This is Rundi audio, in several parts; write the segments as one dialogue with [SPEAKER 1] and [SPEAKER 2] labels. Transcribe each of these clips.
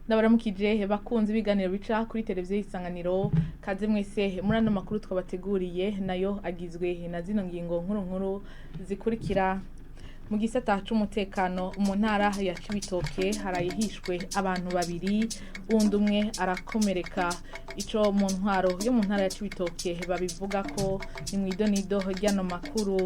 [SPEAKER 1] Ndabaramukije bakunzi ibiganiro bica kuri televiziyo y'isanganiro kaze mwese muri ano makuru twabateguriye nayo agizwe na zino ngingo nkuru nkuru zikurikira. Mu gisata c'umutekano mu ntara ya Cibitoke harayihishwe abantu babiri, uwundi umwe arakomereka. Ico mu ntwaro yo mu ntara ya Cibitoke babivuga ko ni mw'idonido ry'ano makuru.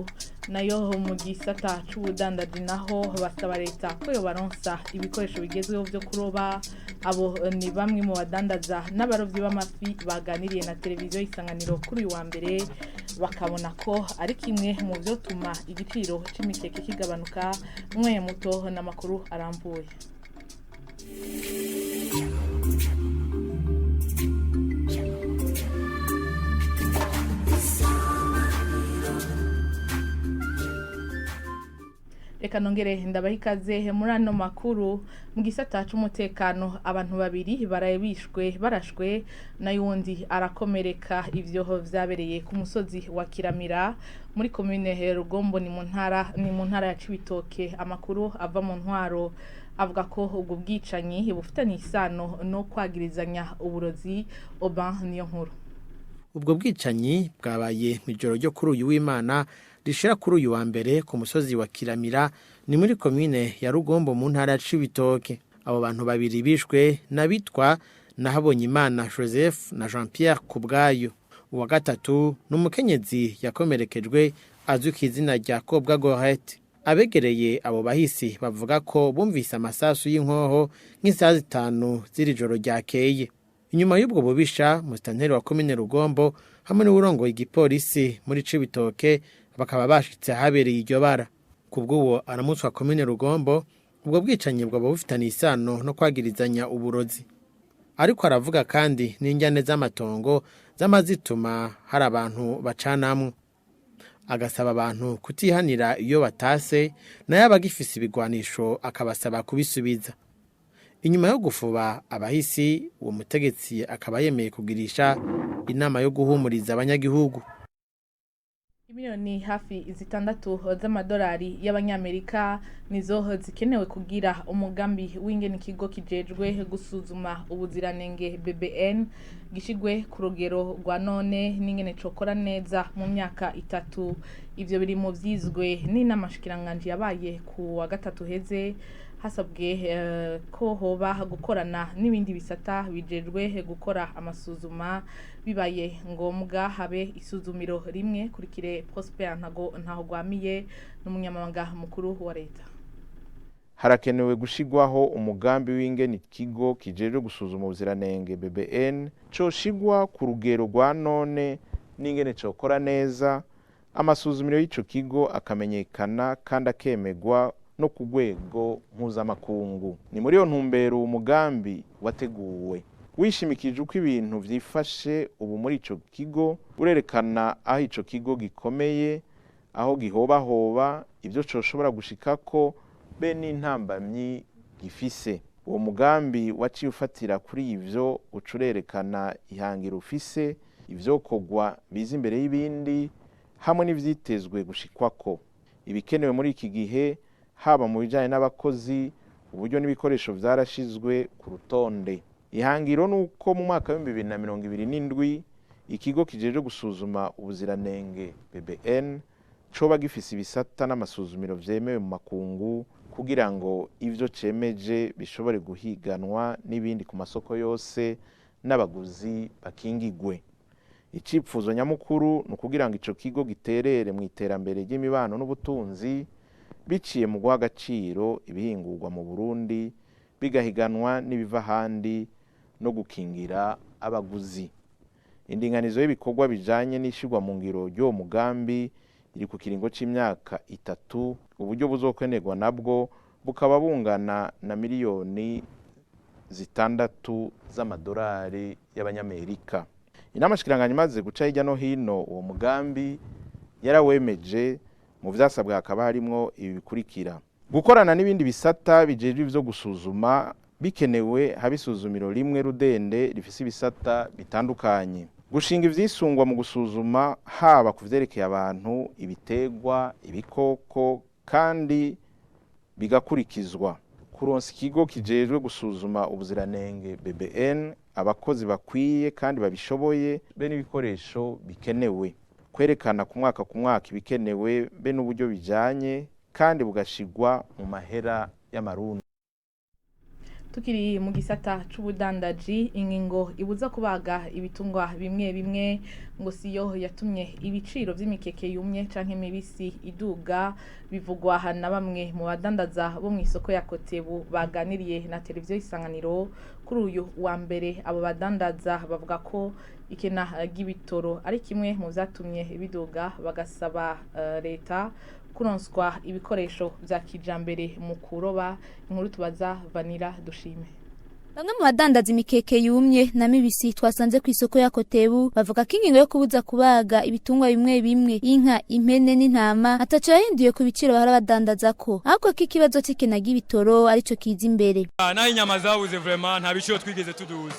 [SPEAKER 1] Nayo mu gisata c'ubudandaji naho basaba leta ko yobaronsa ibikoresho bigezweho vyo kuroba. Abo ni bamwe mu badandaza n'abarovyi b'amafi baganiriye na televiziyo y'isanganiro kuri uyu wa mbere, bakabona ko ari kimwe mu vyotuma igiciro c'imikeke kigabanuka. Umwanya muto n'amakuru arambuye. Reka nongere ndabaha ikaze muri ano makuru. Mu gisata c'umutekano abantu babiri baraye bishwe barashwe n'ayundi arakomereka. Ivyo vyabereye ku musozi wa Kiramira muri komine Rugombo, ni mu ntara ya Cibitoke. Amakuru ava mu ntwaro avuga ko ubwo bwicanyi bufitanye isano no kwagirizanya uburozi. Oban niyo nkuru.
[SPEAKER 2] Ubwo bwicanyi bwabaye mw'ijoro ryo kuri uyu w'Imana rishira kuri uyu wa mbere ku musozi wa Kiramira, ni muri komine ya Rugombo mu ntara ya Cibitoke. Abo bantu babiri bishwe n'abitwa Nahabonyimana Joseph na Jean Pierre Kubwayo. Uwa gatatu ni umukenyezi yakomerekejwe azwi ku izina rya Kobwa Gorette. Abegereye abo bahisi bavuga ko bumvise amasasu y'inkoho nk'isaha 5 z'iri joro ryakeye. Inyuma y'ubwo bubisha, musitanteri wa komine Rugombo hamwe n'uwurongoye igipolisi muri Cibitoke bakaba bashitse ahabereye iryo bara. Kubw'uwo aramutswa komine Rugombo, ubwo bwicanyi bwaba bufitanye isano no kwagirizanya uburozi. Ariko aravuga kandi n'injyane z'amatongo z'amazituma hari abantu bacanamwo. Agasaba abantu kutihanira iyo batase, nayo abagifise ibigwanisho akabasaba kubisubiza. Inyuma yo gufuba abahisi, uwo mutegetsi akaba yemeye kugirisha inama yo guhumuriza abanyagihugu.
[SPEAKER 1] Imiliyoni hafi 6 z'amadolari y'abanyamerika nizo zikenewe kugira umugambi w'ingene ikigo kijejwe gusuzuma ubuziranenge BBN gishigwe ku rugero rwa none n'ingene cokora neza mu myaka 3. Ivyo biri mu vyizwe n'inama nshikiranganji yabaye ku wa gatatu heze, hasabwe ko hoba gukorana n'ibindi bisata bijejwe gukora amasuzuma, bibaye ngombwa habe isuzumiro rimwe. Kurikire Prosper Ntago Ntahogwamiye n'umunyamabanga mukuru wa leta.
[SPEAKER 3] Harakenewe gushigwaho umugambi w'ingene ikigo kijejwe gusuzuma ubuziranenge BBN coshigwa ku rugero rwa none n'ingene cokora neza, amasuzumiro y'ico kigo akamenyekana kandi akemegwa no ku rwego mpuzamakungu. Ni muri iyo ntumbero uwo mugambi wateguwe wishimikije uko ibintu vyifashe ubu muri ico kigo, urerekana aho ico kigo gikomeye, aho gihobahoba, ivyo coshobora gushikako be n'intambamyi gifise. Uwo mugambi waciye ufatira kuri ivyo, uca urerekana ihangiro ufise, ivyokorwa biza imbere y'ibindi hamwe n'ivyitezwe gushikwako. Ibikenewe muri iki gihe haba mu bijanye n'abakozi, uburyo n'ibikoresho vyarashizwe ku rutonde. Ihangiro nuko mu mwaka w'ibihumbi bibiri na mirongo ibiri n'indwi ikigo kijejwe gusuzuma ubuziranenge BBN coba gifise ibisata n'amasuzumiro vyemewe mu makungu, kugira ngo ivyo cemeje bishobore guhiganwa n'ibindi ku masoko yose n'abaguzi bakingigwe. Icipfuzo nyamukuru ni ukugira ngo ico kigo giterere mu iterambere ry'imibano n'ubutunzi biciye mu guha agaciro ibihingurwa mu Burundi bigahiganwa n'ibiva ahandi no gukingira abaguzi. Indinganizo y'ibikorwa bijanye n'ishirwa mu ngiro ry'uwo mugambi iri ku kiringo c'imyaka 3, uburyo buzokenerwa nabwo bukaba bungana na miliyoni 6 z'amadolari y'abanyamerika. Inama nshikiranganji imaze guca hirya no hino uwo mugambi yarawemeje. Mu vyasabwa hakaba harimwo ibi bikurikira: gukorana n'ibindi bisata bijejwe ivyo gusuzuma, bikenewe haba isuzumiro rimwe rudende rifise ibisata bitandukanye, gushinga ivyisungwa mu gusuzuma haba ku vyerekeye abantu, ibitegwa, ibikoko kandi bigakurikizwa, Kuronsa ikigo kijejwe gusuzuma ubuziranenge BBN, abakozi bakwiye kandi babishoboye be n'ibikoresho bikenewe. Kwerekana ku mwaka ku mwaka ibikenewe be n'uburyo bijanye kandi bugashigwa mu mahera y'amarundi.
[SPEAKER 1] Tukiri mu gisata c'ubudandaji, ingingo ibuza kubaga ibitungwa bimwe bimwe ngo siyo yatumye ibiciro vy'imikeke yumye canke mibisi iduga, bivugwa na bamwe mu badandaza bo mw'isoko ya Kotebu baganiriye na televiziyo Isanganiro kuri uyu wa mbere. Abo badandaza bavuga ko ikena ry'ibitoro ari kimwe mu vyatumye biduga, bagasaba leta kuronswa ibikoresho vya kijambere mu kuroba. Inkuru tubaza Vanira Dushime.
[SPEAKER 4] Bamwe mu badandaza imikeke yumye na mibisi twasanze ku isoko ya Kotebu bavuga ko ingingo yo kubuza kubaga ibitungwa bimwe bimwe, inka, impene n'intama, ataco yahinduye ku biciro bahora badandaza ko, ahubwo ko ikibazo c'ikena ry'ibitoro arico kiza imbere.
[SPEAKER 5] Naho inyama zabuze, vraiment nta biciro twigeze tuduza,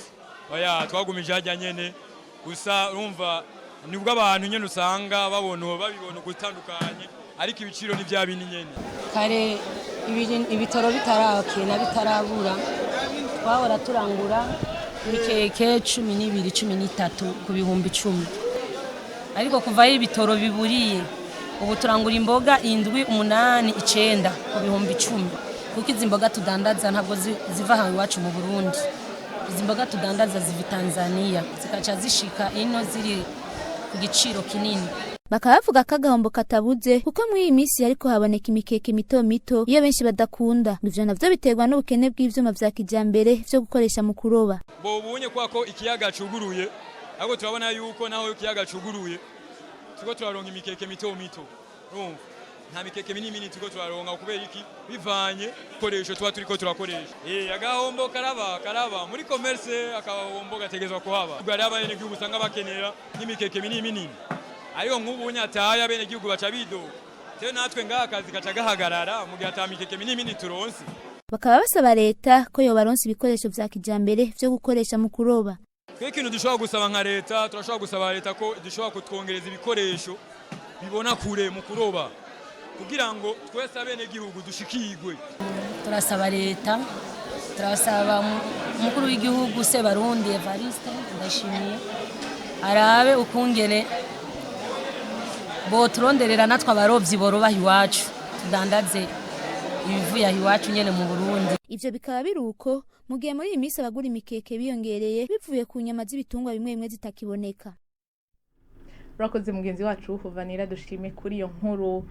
[SPEAKER 5] oya, twagumije hajya nyene. Gusa urumva nibwo abantu nyene usanga babona babibona ugutandukanye, ariko ibiciro ni bya bindi nyene.
[SPEAKER 6] Kare ibitoro bitarakena, bitarabura, twahora turangura imikeke 12, 13 ku 10,000, ariko kuva aho ibitoro biburiye ubu turangura imboga indwi, umunani, icenda ku 10,000, kuko izi mboga tudandaza ntabwo ziva aha iwacu mu Burundi. Izi mboga tudandaza ziva i Tanzania, zikaca zishika ino ziri ku giciro kinini.
[SPEAKER 4] Bakaba bavuga ko agahombo katabuze, kuko muri iyi minsi hariko haboneka imikeke mito mito iyo benshi badakunda. Ivyo navyo biterwa n'ubukene bw'ivyuma vya kijambere vyo gukoresha mu kuroba.
[SPEAKER 5] Bobunye kwa ko ikiyaga cuguruye, ariko turabona yuko naho ikiyaga cuguruye turiko turaronka imikeke mito mito, urumva nta mikeke minini minini turiko turaronka. Kubera iki? Bivanye koresho tuba turiko turakoresha. Agahombo karaba, karaba muri commerce, akahombo gategezwa kuhaba. Ubwo hariho abenegihugu usanga bakenera nk'imikeke minini minini, ariko nk'ubu nyataye abenegihugu baca bidoga, rero natwe ngaha akazi gaca gahagarara mu gihe ata mikeke minini minini turonse.
[SPEAKER 4] Bakaba basaba leta ko yobaronsa ibikoresho vya kijambere vyo gukoresha mu kuroba.
[SPEAKER 5] Twe ikintu dushobora gusaba nka leta, turashobora gusaba leta ko dushobora kutwongereza ibikoresho bibona kure mu kuroba, kugira ngo twese abenegihugu dushikirwe.
[SPEAKER 6] Turasaba leta, turasaba umukuru w'igihugu Sebarundi Evariste Ndayishimiye arabe ukungene boturonderera natwe abarovyi borobaha iwacu, tudandaze ibivuye aho iwacu nyene mu Burundi.
[SPEAKER 4] Ivyo bikaba biri uko mu gihe muri iyi minsi abagura imikeke biyongereye bivuye ku nyama z'ibitungwa bimwe bimwe zitakiboneka.
[SPEAKER 1] Urakoze mugenzi wacu Vanira Dushime kuri iyo nkuru.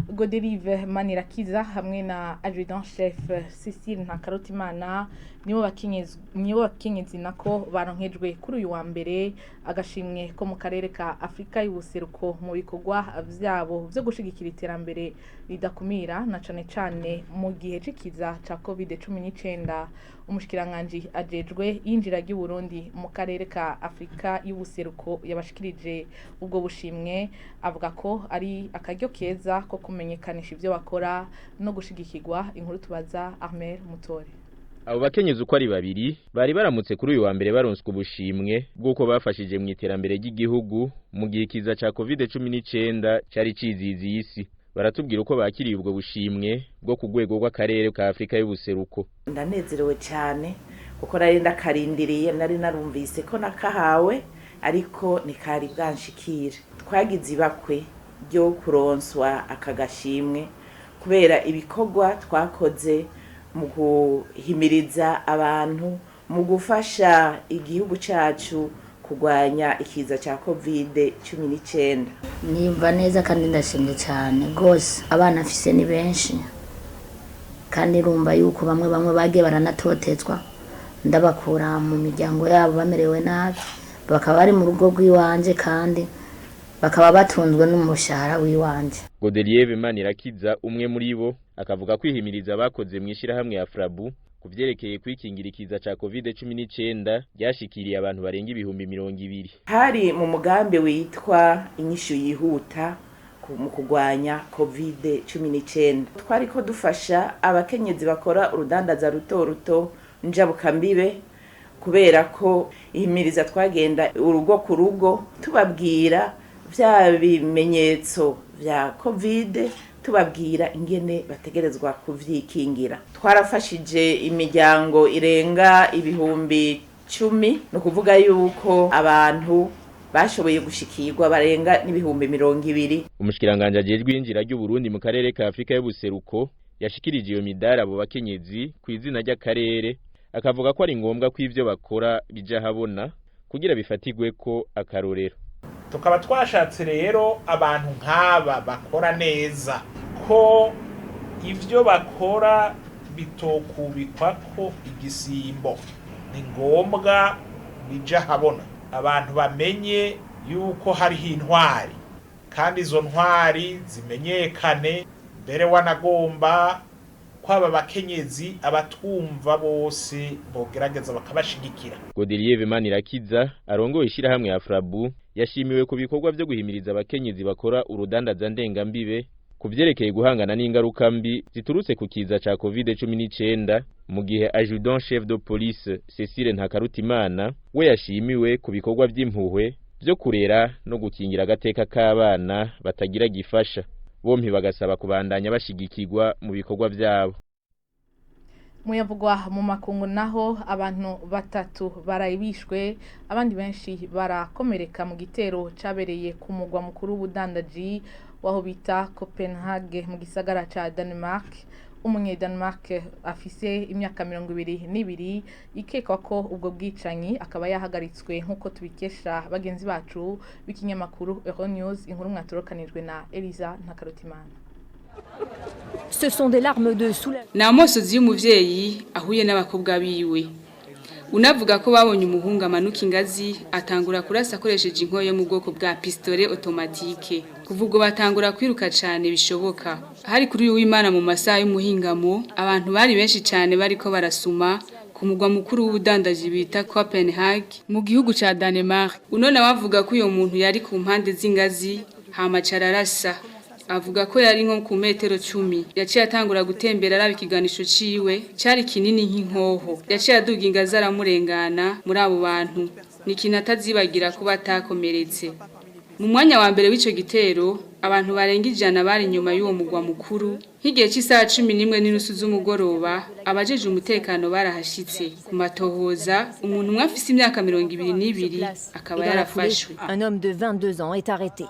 [SPEAKER 1] Goderive Manirakiza hamwe na adjudant chef Cecile Ntakarutimana nibo bakenyezi nako baronkejwe kuri uyu wa mbere agashimwe ko mu karere ka Afrika y'ubuseruko mu bikorwa vyabo vyo gushigikira iterambere ridakumira, na cane cane mu gihe c'ikiza ca COVID-19. Umushikiranganji ajejwe yinjira ry'u Burundi mu karere ka Afrika y'ubuseruko yabashikirije ubwo bushimwe, avuga ko ari akaryo keza ko kumenyekanisha ivyo bakora no gushigikirwa. Inkuru tubaza Ahmed Mutore.
[SPEAKER 7] Abo bakenyezi uko ari babiri bari baramutse kuri uyu wa mbere baronswe ubushimwe bw'uko bafashije mu iterambere ry'igihugu mu gihe ikiza ca COVID-19 cari ciziziye isi. Baratubwira uko bakiriye ubwo bushimwe bwo ku rwego rw'akarere ka Afrika y'ubuseruko.
[SPEAKER 8] Ndanezerewe cyane kuko nari ndakarindiriye, nari narumvise ko nakahawe ariko ntikari bwanshikire. Twagize ibakwe ryo kuronswa aka gashimwe kubera ibikorwa twakoze mu guhimiriza abantu, mu gufasha igihugu cyacu kurwanya ikiza cya COVID-19.
[SPEAKER 9] Niyumva neza kandi ndashimye cyane rwose. Abana mfise ni benshi, kandi urumva yuko bamwe bamwe bagiye baranatotezwa, ndabakura mu miryango yabo bamerewe nabi, bakaba bari mu rugo rw'iwanje kandi bakaba batunzwe n'umushahara w'iwanje.
[SPEAKER 7] Godelieve Manirakiza, umwe muri bo, akavuga kwihimiriza abakoze mu ishirahamwe ya Frabu ku vyerekeye kwikingira ikiza ca COVID-19 ryashikiriye abantu barenga 20,000.
[SPEAKER 8] Hari mu mugambi witwa inyishu yihuta mu kurwanya COVID-19. Twari ko dufasha abakenyezi bakora urudandaza ruto ruto njabukambibe, kubera ko ihimiriza twagenda urugo ku rugo tubabwira vya bimenyetso vya COVID. Tubabwira ingene bategerezwa kuvyikingira. Twarafashije imiryango irenga 10,000, ni ukuvuga yuko abantu bashoboye gushikirwa barenga n'20,000,000.
[SPEAKER 7] Umushikiranganje ajejwe iyinjira ry'u Burundi mu karere ka Afrika y'ubuseruko yashikirije iyo midari abo bakenyezi ku izina ry'akarere, akavuga ko ari ngombwa ko ivyo bakora bija habona kugira bifatirwe ko akarorero.
[SPEAKER 10] Tukaba twashatse rero abantu nk'aba bakora neza, ko ivyo bakora bitokubikwa ko igisimbo, ni ngombwa bija habona, abantu bamenye yuko hariho intwari, kandi izo ntwari zimenyekane. Mbere wanagomba kwaba abakenyezi abatwumva bose bogerageza bakabashigikira.
[SPEAKER 7] Godelieve Manirakiza arongoye ishirahamwe ya Afrabu yashimiwe ku bikorwa vyo guhimiriza abakenyezi bakora urudandaza ndengambibe ku vyerekeye guhangana n'ingaruka mbi ziturutse ku kiza ca Covid-19, mu gihe adjudant chef de police Cecile Ntakarutimana we yashimiwe ku bikorwa vy'impuhwe vyo kurera no gukingira agateka k'abana batagira gifasha. Bompi bagasaba kubandanya bashigikirwa mu bikorwa vyabo.
[SPEAKER 1] Muyavugwa mu makungu naho, abantu batatu barayibishwe, abandi benshi barakomereka mu gitero cabereye ku mugwa mukuru w'ubudandaji waho bita Copenhagen mu gisagara ca Denmark. Umunye-Denmark afise imyaka 22 ikekwa ko ubwo bwicanyi akaba yahagaritswe, nk'uko tubikesha bagenzi bacu b'ikinyamakuru Euronews. Inkuru mwatorokanijwe na Elisa Ntakarutimana.
[SPEAKER 11] Ce sont des larmes de soulagement.
[SPEAKER 12] Ni amosozi y'umuvyeyi ahuye n'abakobwa biwe. Unavuga ko babonye umuhungu amanuka ingazi atangura kurasa akoresheje inkoyo yo mu bwoko bwa pistolet automatique. Kuva ubwo batangura kwiruka cane bishoboka. Hari kuri uyu w'Imana mu masaha y'umuhingamo, abantu bari benshi cane bariko barasuma ku mugwa mukuru w'ubudandaji bita Copenhagen mu gihugu ca Danemark. Uno nawe avuga ko uyo muntu yari ku mpande z'ingazi hama cararasa. Avuga ko yari nko ku metero 10. Yaciye atangura gutembera araba ikiganisho ciwe cari kinini nk'inkoho. Yaciye aduga ingazi aramurengana muri abo bantu. Ni ikintu atazibagira kuba atakomeretse. Mu mwanya wa mbere w'ico gitero, abantu barenga 100 bari inyuma y'uwo mugwa mukuru. Nk'igihe cy'isaha 11:30 z'umugoroba, abajeje umutekano barahashitse. Ku matohoza, umuntu umwe afise imyaka 22 akaba
[SPEAKER 11] Et dans la foulée,
[SPEAKER 12] yarafashwe.
[SPEAKER 11] un homme de 22 ans est arrêté.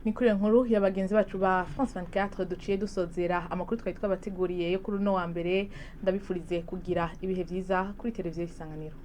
[SPEAKER 1] Ni kuri iyo nkuru ya bagenzi bacu ba France 24 duciye dusozera amakuru twari twabateguriye yo kuri uno wa mbere. Ndabifurize kugira ibihe vyiza kuri televiziyo Isanganiro.